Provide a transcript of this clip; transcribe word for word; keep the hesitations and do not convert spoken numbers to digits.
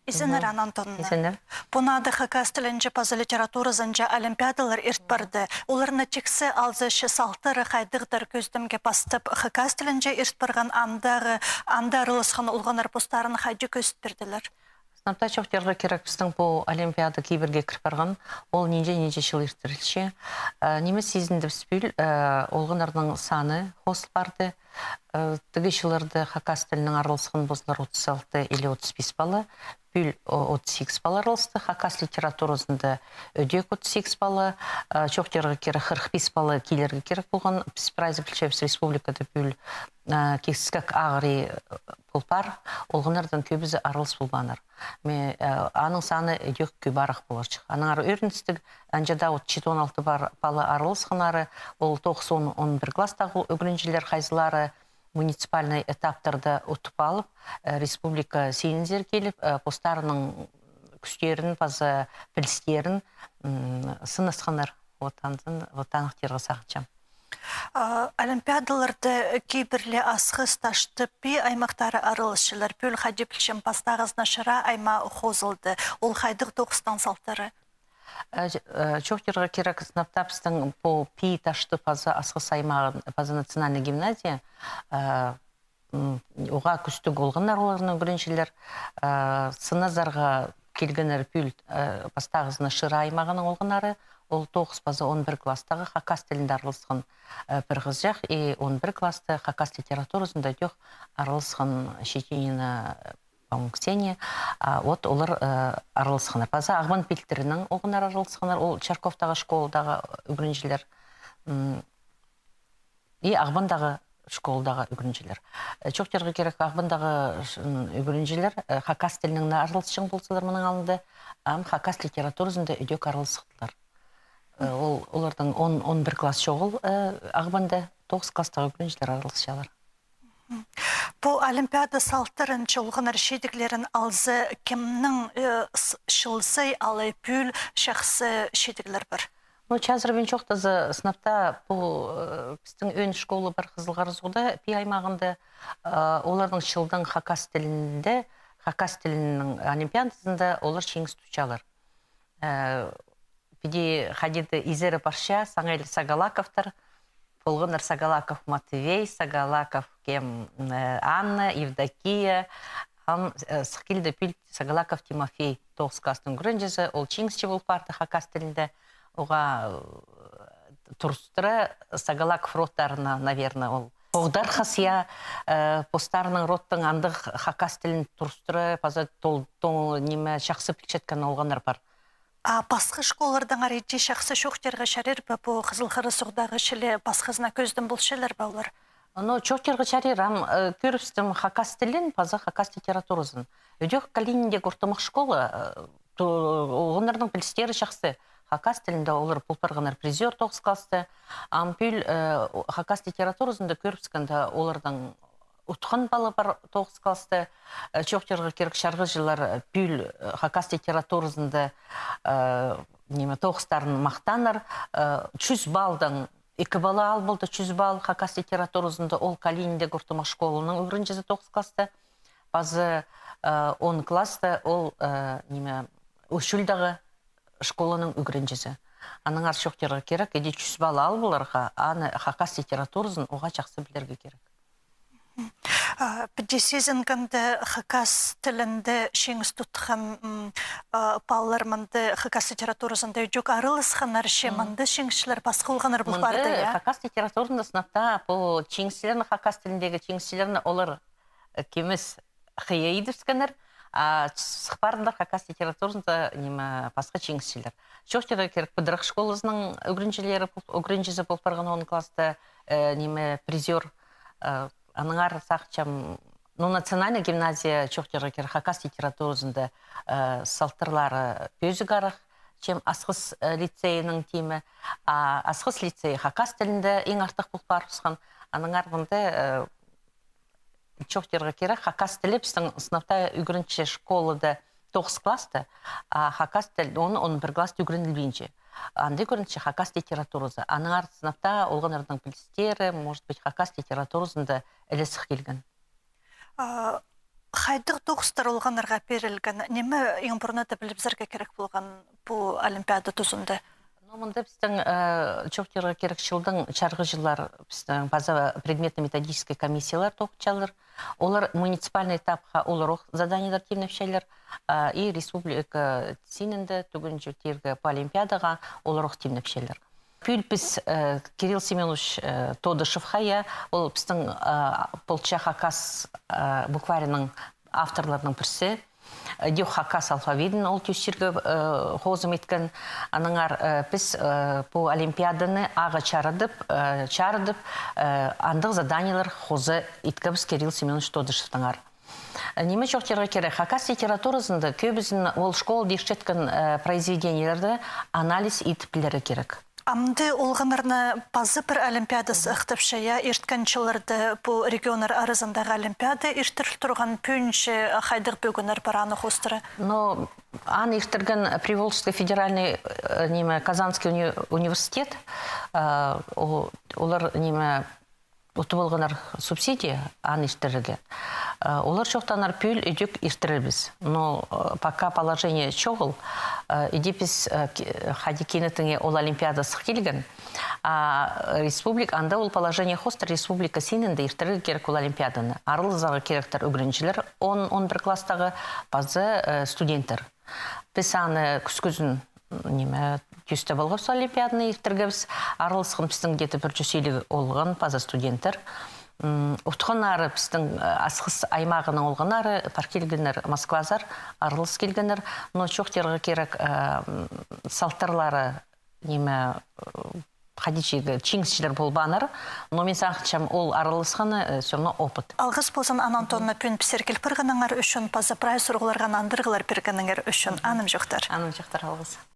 Изеннер, Анна Антоновна. Изеннер. Пу наада хакас тілінҷе паза литературазынҷа олимпиадалар ирт парды. Оларны тиксі алза, че салтары хайдағдыр кӧзідімге пастап хакас тілінҷе ирт парған, андағы, анда араласхан олғаннар постарын хайди кӧзіт пирділер? Сынап таа чоохтирға кирек, пістің пу олимпиада кибірге кір парған, ол нинҷе-нинҷе чыл иртірілче. Э, ниме сизіндібіс пӱӱл, э, олғаннарның саны хозыл парды. Э, тігі чылларда хакас тілінең араласхан позылар отыс алты или отыс пис пала, пӱӱл, о, отыс сигіс пала араласты, хакас литературазында ідӧк отыс сигіс пала, э, чоохтирға кирек, хырых пис пала килерге кирек полған. Піс прайзы пілчебіс, республикада пӱӱл, э, кискек ағырии, э, пол пар, олғаннардаң кӧбізі аралас полбааннар. Ме, э, аның саны ідӧк кӧбірек поларҷых. Аннаңар ӧріністіг, анҷада от читі, он алты пар-, пала араласханнары, ол тоғыс, он, он пір класстағы ӱгренҷілер, хайзылары муниципальный этаптарда утып алып, э, республика синінзер киліп, э, постарының кӱстерін паза пілістерін, м, сынасханнар. Вот анзын, вот аннаңар тирге сағынчам. А, олимпиадаларда кибірле Асхыс, Таштып, Пии аймахтары араласчалар. Пӱӱл хайди пілчем, пастағызына Шыра аймаа хозылды. Ол хайдағ тоғыстың салтары? Э, ч-, э, чоохтирға кирек, сынап таа пістің пу Пии, Таштып паза Асхыс аймағы, паза национальный гимназия, э, м, уғаа кӱстіг олғаннар оларның ӱгренҷілер, э, сыназарға килгеннер пӱӱл, э, пастағызына Шыра аймағының олғаннары, ол тоғыс паза он пір класстағы хакас тілінде араласхан, э, пір хызыҷах, и он пір класста хакас литературазында ідӧк араласхан Щетинина, э, по-моему, Ксения, а, вот олар, э, араласханнар. Паза Ағбан пилтірінең олғаннар араласханнар, ол Чарковтағы школадағы ӱгренҷілер. М, и Ағбандағы школадағы ӱгренҷілер. Э, чоохтирға кирек, Ағбандағы ш-, м, ӱгренҷілер, э, хакас тілінең не араласчаң ползалар мының алнында, ам хакас литературазында ідӧк араласхтылар. Э, ол, оларның он, он пір класс чоғыл, э, Ағбанда, тоғыс класстағы ӱгренҷілер араласчалар. Пу олимпиада салтарынҷа олғаннар чидіглерін алза, кемнің, э, с-, чыл сай алай пӱӱл чахсы чидіглер пар? Ну, чазырбин чоохтаза, сынап таа пу, э, пістің ӧӧн школа пар Хызыл Хара суғда, Пии аймағында, э, оларның чылдаң хакас тілінде, хакас тілінің олимпиадазында олар чиңіс тутчалар. Э, піди хайди-да изері парча, саңай Сагалаковтар, полғаннар Сагалаков Матвей, Сагалаков кем, э, Анна, Евдокия, ам, э, сых килді пӱӱл Сагалаков Тимофей, тоғыс класстың ӱгренҷізі, ол чиңісчі пол парды хакас тілінде, уғаа, э, турыстыра Сагалаков родтарына, наверное, ол. Оғдар хас, я, э, постарының родтың андағ хакас тілін турыстыра, паза тол-, тол-, ниме, чахсы пілчеткен олғаннар пар. А пасха школалардаң арай иди чахсы чоохтирға чарир ба, пу Хызыл Хара суғдағы чіли пасхазына кӧзідім полчалар ба олар? Ну, чоохтирға чарир, ам, э, кӧрібістім хакас тілін, паза хакас литературазын. Ідӧк Калининдегі ортымах школа, э, ту-, олғаннарның пілістері чахсы. Хакас тілінде олар пол парғаннар призёр тоғыс класста. Ам пӱӱл, э, хакас литературазында кӧрібіскенде оларның утхан пала пар тоғыс класста. Э, чоохтирға кирек, чарғыҷылар, э, пӱӱл, э, хакас литературазында, э, ниме, тоғыстарын махтааннар. Э, чӱс баллдаң ікі пала ал полды, чӱс балл хакас литературазында, ол Калининдегі ортымах школаның ӱгренҷізі тоғыс класста. Паза, э, он класста ол, э, ниме, Усть-Чульдағы школаның ӱгренҷізі. Аннаңар чоохтирға кирек, иди чӱс балл ал поларға, аны хакас литературазын уғаа чахсы пілерге кирек. А, піди сизінгенде, хакас тілінде чиңіс тутхан, м, а, палалар мында хакас литературазында ідӧк араласханнар, че мында чиңісчілер пасха олғаннар пол парды, я? Хакас литературазында, сынап таа, пу чиңісчілерні, хакас тіліндегі чиңісчілерні олар, э, кем ес, хыйа идібіскеннер, а сых парғаннар хакас литературазында, ниме, пасха чиңісчілер. Чоохтирға кирек, Пыдырах школазының ӱгренҷілері пол-, ӱгренҷізі пол парған он класста, э, ниме, призёр, э, аннаңар сағынчам, ну, национальный гимназия, чоохтирға кирек, хакас литературазында, э, салтарлары пӧзік арах, чем Асхыс, э, лицейінің тимі. А Асхыс лицейі хакас тілінде иң артых пол парыбысхан. Аннаңар мында, э, чоохтирға кирек, хакас тілі пістің сынап таа ӱгренче школада тоғыс класста, а хакас тіл он, он пір класста ӱгренілбинче. Анда ӱгренче хакас литературазы. Аннаңар сынап таа олғаннарның пілістері, может быть, хакас литературазында іле сых килген. А, Хайдағ тоғыстар олғаннарға пирілген? Ниме иң пурнада пілібізерге кирек полған пу олимпиада тузында? Ну, мында пістің, э, чоохтирға кирек, чылдың чарғы чыллар пістің паза предметно-методический комиссиялар тоғынчалар. Олар муниципальный этапха олар ох заданиелер тимнепчелер, а, и республика синінде тӱгенҷі тирге пу олимпиадаға олар ох тимнепчелер. Пӱӱл піс, э, Кирилл Семёнович, э, Тодышевха, я, ол пістің, э, полча хакас, э, букварьның авторларының пірсі. Э, дюх хакас алфавитін ол тӧстирге, э, хозым иткен. Аннаңар, э, піс, э, пу олимпиаданы ағаа чарыдып, э, чарыдып, э, андағ заданиелер хоза иткебіс Кирилл Семёнович Тодышевтеңер. Э, ниме чоохтирға кирек, хакас литературазында кӧбізін ол школада иртчеткен, э, произведениелерді анализ итіп пілерге кирек. Амды олғаннарны паза пір олимпиадазы ыхтапча, я, ирткен чылларда пу регионнар аразындағы олимпиада иртіріл турған, пӱӱнҷе хайдағ пӧгіннер пар аны хоостыра? Но аны иртірген Приволжский федеральный, э, ниме, Казанский уни-, университет, э, о-, олар, ниме, утып алғаннар субсидия аны иртірерге. Э, олар чоохтааннар, пӱӱл ідӧк иртірербіс. Но, э, пока положение чоғыл, э, иди піс, э, ки-, хайди кинетін ол олимпиада сых килген. А республик-, анда ол положение хоостыра республика синінде иртірерге кирек ол олимпиаданы. Араласарға киректер ӱгренҷілер он, он пір класстағы, паза, э, студенттер. Піс аны кӱскӱзін, ниме, тӧстеп алғабыс, олимпиаданы иртіргебіс. Араласхан пістің где-то пір чӱс илиг олған паза студенттер. М, утханнары пістің, э, Асхыс аймағының олғаннары пар килгеннер, Москвазар аралас килгеннер. Но чоохтирға кирек, э, м, салтарлары, ниме, э, хайди чиңісчілер полбааннар, но мин сағынчам, ол араласханы, э, всё равно опыт. Алғыс ползын, Анна Антоновна, пӱӱн пістерге киліп парғаныңар ӱчӱн, паза прай сурығларға нандырығлар пиргеніңер ӱчӱн. Анымҷохтар. Анымҷохтар, алғыс.